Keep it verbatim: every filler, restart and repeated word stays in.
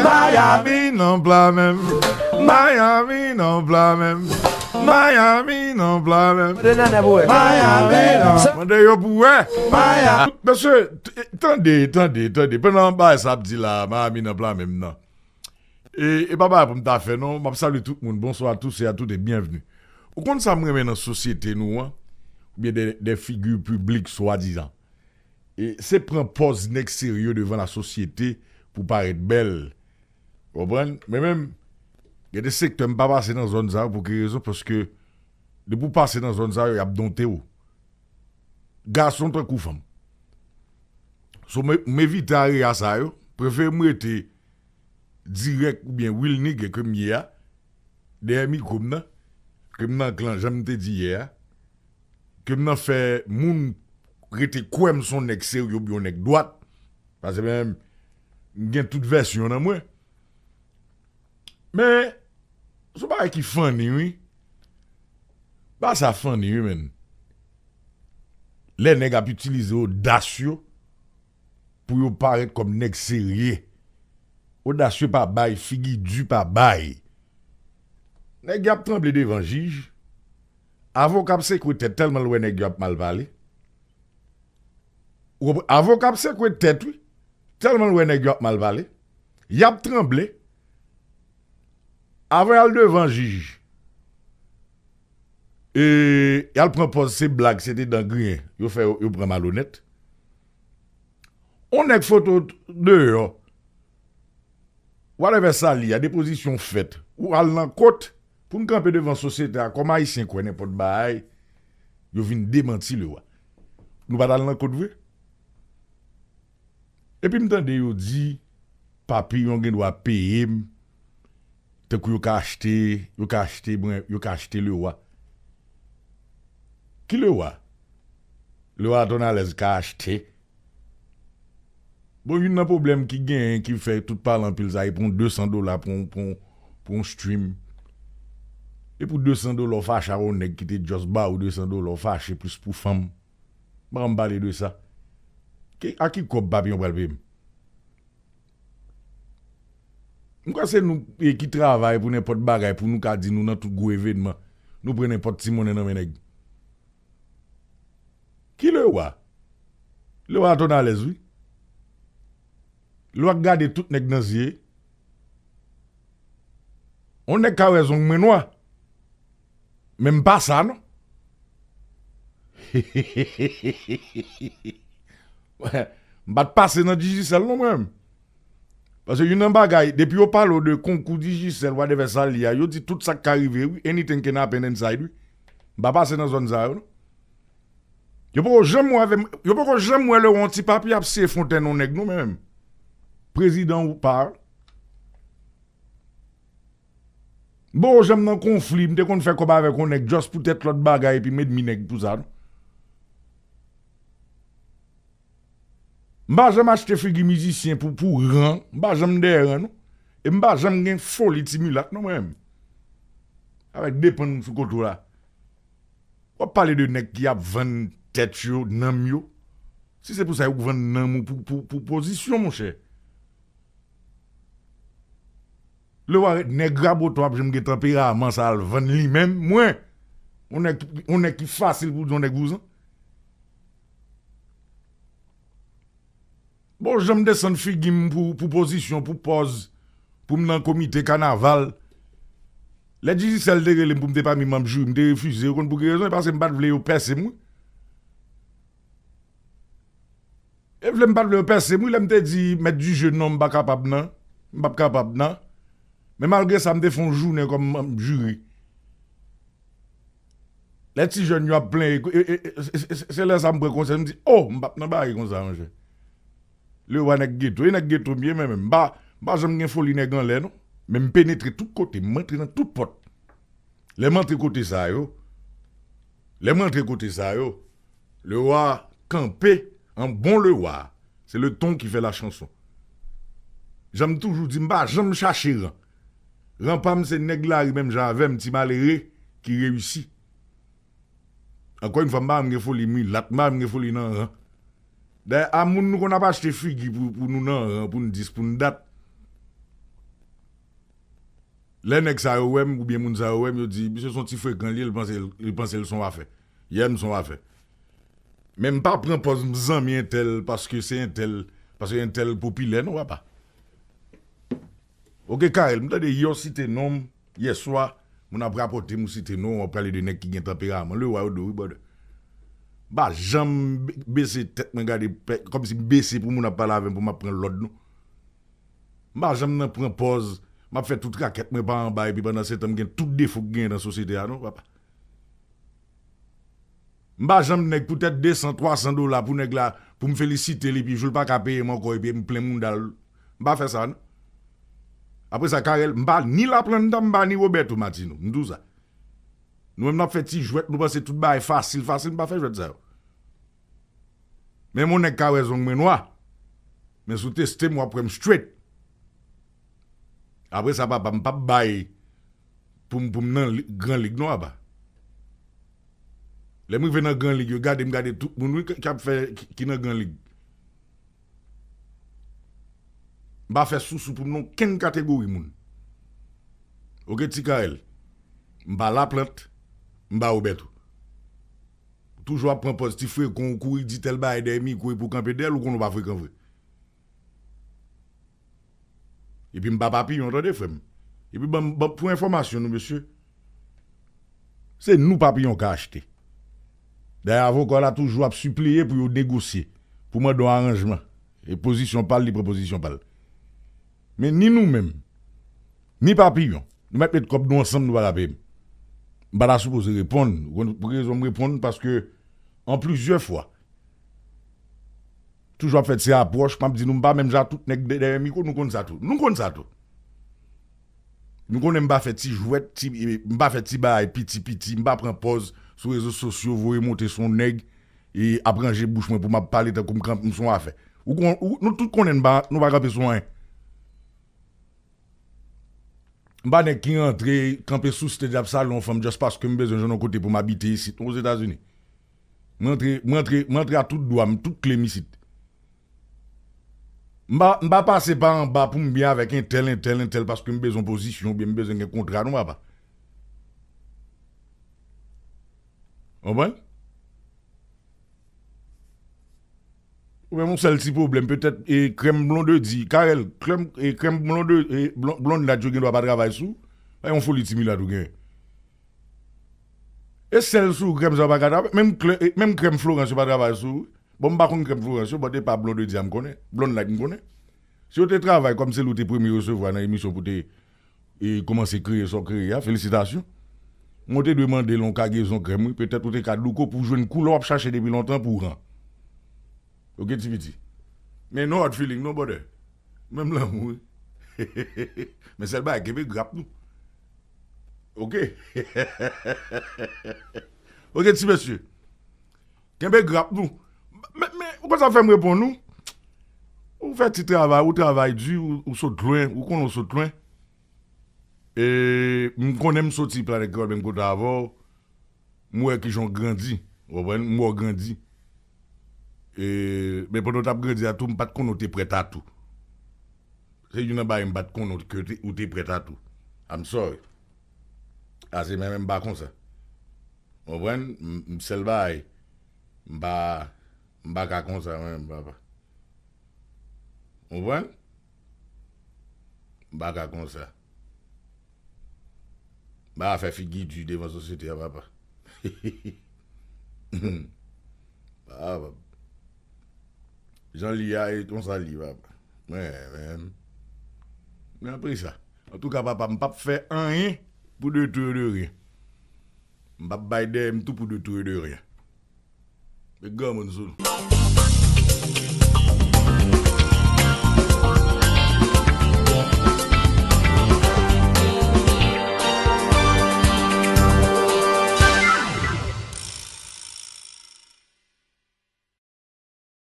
Miami nan pla menm. Miami nan pla menm. Miami nan pla menm. Mande nan nèg ou wè. Miami nan. Mande yo pou wè. Miami. Mesye, t- tande, tande, tande. Pandan bagay sa ap di la, Miami nan pla menm nan. E, e pa bagay pou m ta fè non. M ap salye tout moun. Bonsoir à tous et à toutes et bienvenue. Ou konn sa m renmen nan sosyete nou an? Oubyen de, de figi piblik swadizan. E se pran pòz nèg serye devan lasosyete pou parèt bèl. Ou konprann? Men menm, gen de sektè m pa pase nan zòn sa yo pou ki rezon? Paske depi w pase nan zòn sa yo, y ap donte w. Gason tankou fanm. So, m, m evite area sa yo, prefere m rete dirèk oubyen real nigga ke m ye a, dèyè mikwo m nan, ke m nan klan, jan m te di yè a, ke m nan fè moun rete kwè m se yon nèg serye oubyen yon nèg dwat, paske menm, m gen tout vèsyon nan mwen. Men, se yon bagay ki funny, wi. Bagay sa funny, wi, menn. Lè nèg ap itilize odas yo pou yo parèt kòm nèg serye. Odas yo pa bay, figi di pa bay. Nèg y ap tranble devan jij. Avoka ap sekwe tèt tèlman l wè nèg yo ap mal pale. Ou konprann? Avoka ap sekwe tèt, wi. Tèlman l wè nèg yo ap mal pale. Y ap tranble. Avan y al devan jij, e, y al pran pòz se blag, se te dan griyen. Yo fè yo, yo pran malonèt. On nèg foto deyò. Whatever sa li a, depozisyon fèt. Ou al nan kot pou n kanpe devan sosyete a, kòm Ayisyen kwè nenpòt bagay, yo vin demanti Lewa. Nou pa t al nan kot vre? Epi m tande yo di, Papiyon gen dwa peye m, tankou yo ka achte, yo ka achte mwen, yo ka achte Lewa. Ki Lewa? Lewa Tonalèz ka achte. Bon, youn nan pwoblèm ki genyen, ki fè tout pale anpil sa, e pran de san dola pou, pou, pou yon stream. E pou de san dola w fache ak yon nèg ki te just ba ou de san dola, w fache plis pou fanm. M pa konn pale de sa. Ki, a ki kòb Papiyon pral peye m? M kwè se nou, e, ki travay pou nenpòt bagay, pou nou ka di nou nan tout gwo evènman, nou pran nenpòt ti monnen nan men nèg. Ki Lewa? Lewa Tonalèz, wi. Lewa k gade tout nèg nan zye. On nèg ka wè zong mwen nwa. Men m pa sa, non. M pa t pase nan Digicel, non, mwen menm. Paske youn nan bagay, depi yo pale w de konkou Digicel, whatever sa l ye a, yo di tout sa k ka rive, wi, anything can happen inside, wi. M pa pase nan zòn sa yo, non. Yo poko janm wè avè m, yo poko janm wè lè yon ti papye ap siye fontèn yon nèg, non, mwen menm. Prezidan ou pa. M poko janm nan konfli, m te konn fè kòb avèk yon nèg just poutèt lòt bagay epi m ènmi nèg pou sa, non. M pa janm achte figi mizisyen pou, pou ran, m pa janm dèyè ran, non. E m pa janm gen foli ti milat, non, mwen menm. Avèk depann sou kote w la. W ap pale de nèg ki ap vann tèt yo, nanm yo. Si se pou sa, yo k vann nanm ou pou, pou, pou pozisyon, monchè. Lewa, nèg Raboto ap janm gen tanperaman sa al vann li menm, mwen. On nèg, on nèg ki fasil pou di on nèg vouzan. Bon, janm desann figi m pou, pou pozisyon, pou pòz, pou m nan komite kanaval. Lè Digicel te rele m pou m te pami manm jiri, m te refize. Ou konn pou ki rezon? E paske m pa t vle yo pèse m, wi. E vle m pa t vle yo pèse m, wi, lè m te di mèt di je non, m pa kapab nan. M p ap kapab nan. Men malgre sa, m te fè yon jounen kòm manm jiri. Lè ti jèn yo ap plenyen, e, e, e, e, se, se, se lè sa m pran konsyans, m di, o, m p ap nan bagay konsa, monchè. Lewa nèg geto, e nèg geto m ye, men, men m pa, m pa janm gen foli nèg anlè, non. Men m penetre tout kote, m antre nan tout pòt. Lè m antre kote sa yo, lè m antre kote sa yo, Lewa kanpe an bon Lewa. Se le ton ki fè la chanson. Jan m toujou di, m pa janm chache ran. Ran pa m se nèg lari menm jan avè m, ti malere ki reyisi. Ankò yon fwa, m pa janm gen foli milat, m pa janm gen foli nan ran. Dayè, a moun nou konn ap achte figi pou, pou nou nan ran, pou n dis, pou n dat. Lè nèg sa yo wè m, oubyen moun sa yo wè m, yo di, "Misye se yon ti frekan li ye, li panse, li panse l se yon afè." Yè m se yon afè. Men m pa pran pòz m zanmi entèl paske se entèl, paske entèl popilè, non, papa. Oke, Carel, m tande yè w site non m, yèswa, moun ap rapòte m ou site non w, w ap pale de nèg ki gen tanperaman. Lewa yo di w, wi, brother. M pa janm be-, bese tèt mwen gade, kòmsi m bese pou moun ap pale avè m pou m ap pran lòd, non. M pa janm nan pran pòz, m ap fè tout rakèt mwen pa anba, epi pandan se tan m gen tout defo k genyen nan sosyete a, non, papa. M pa janm nèg poutèt de san, twa san dola pou nèg la, pou m felisite l, epi jou l pa ka peye m ankò, epi m plen mouda l. M pa fè sa, non. Apre sa, Carel, m pa ni Laplanta, m pa ni Roberto Martino. M di w sa. Nou menm n ap fè ti jwèt, nou panse tout bagay fasil, fasil, m pa fè jwèt sa yo. Men yon nèg ka wè zong mwen nwa. Men si w teste m, w ap wè m straight. Apre sa, papa, m p ap bay pou m, pou m nan li-, gran lig, non, papa. Lè m rive nan gran lig, yo gade m, gade tout moun, wi, k-, k ap fè, ki, ki nan gran lig. M pa fè sousou pou m nan okenn kategori moun. Oke, Ti Carel. M pa Laplanta, m pa Roberto. Toujou ap pran pòz ti frekan, ou kouri di tèl bagay dèyè mikwo epi w kanpe dèyè l, ou konnen w pa frekan vre. Epi m pa Papiyon, tande, frè m. Epi ban m, ban, pou enfòmasyon nou, mesye, se nou Papiyon ka achte. Dayè, avoka w la toujou ap sipliye pou yo negosye, pou mande yon aranjman. E pozisyon pa l, li pran pozisyon pa l. Men ni nou menm, ni Papiyon, nou mèt met kòb nou ansanm, nou pa ka peye m. M pa ta sipoze reponn. Ou konn pou ki rezon m reponn? Paske, an plizyè fwa, toujou ap fè ti apwòch, m ap di nou, m pa menm jan ak tout nèg dè-, dèyè mikwo, nou konn sa tou. Nou konn sa tou. Nou konnen m pa fè ti jwèt, ti, e, m pa fè ti bagay piti piti, m pa pran pòz sou rezo sosyo, voye monte sou yon nèg, e ap ranje bouch mwen pou m ap pale tankou m kanpe m sou yon afè. Ou kon-, ou, nou tout konnen m pa, nou pa kanpe sou anyen. M pa nèg ki rantre, kanpe sou stage ap salye yon fanm just paske m bezwen jwenn yon kote pou m abite isit, Ozetazini. Mwen antre, mwen antre, mwen antre a tout dwa m, tout kle m isit. M pa, m pa pase pa anba pou m byen avèk entèl, entèl, entèl, paske m bezwen pozisyon, oubyen m bezwen gen kontra, non, papa. Konprann? Ou menm yon sèl ti pwoblèm, petèt, e, krèm Blondedy, Carel, krèm, e, krèm Blonde-, e, Blon-, Blondlad yo gen dwa pa travay sou, pa yon foli ti milat ou gen. E sèl sou krèm sa pa ka travay, menm krè-, e, menm krèm Florence yo pa travay sou, bon, m pa konn krèm Florence yo, but e pa Blondedy a m konnen, Blondlad m konnen. Si yo te travay kòm se li w te premye resevwa nan emisyon pou te e kòmanse kreye sa w kreye a, felisitasyon. Mwen te dwe mande l yon kagezon krèm, wi. Petèt ou te ka douko pou jwenn koulè w ap chache depi lontan pou w ran. Oke, ti piti. Men no hard feeling, non, brother. Menm lanmou, wi. Men sèl bagay, kenbe grap nou. Oke. Oke, ti mesye. Kenbe grap nou. Men, men, ou konn sa fè m reponn ou? Ou fè ti travay, ou travay di, ou, ou sot lwen, ou konnen ou sot lwen. E, m konnen m soti Planèt Kreyòl menm kote avè w. M wè kijan w grandi. Ou konprann? M wè w grandi. E, men pandan w t ap grandi a tou, m pa t konnen w te prèt a tou. Se youn nan bagay m pa t konnen w ke w te, ou te prèt a tou. I'm sorry. Ase men, men m pa konsa. Ou konprann? M, m sèl bagay. M pa, m pa ka konsa, mwen, papa. Ou konprann? M pa ka konsa. M pa ka fè figi di devan sosyete a, papa. Papa. Jan li a, e konsa li, papa. Mwen, men. Men apre sa. Antouka, papa, m p ap fè anyen pou de tout e de rien. M p ap bay dèyè m tou pou de tout e de rien. Met granmoun sou nou.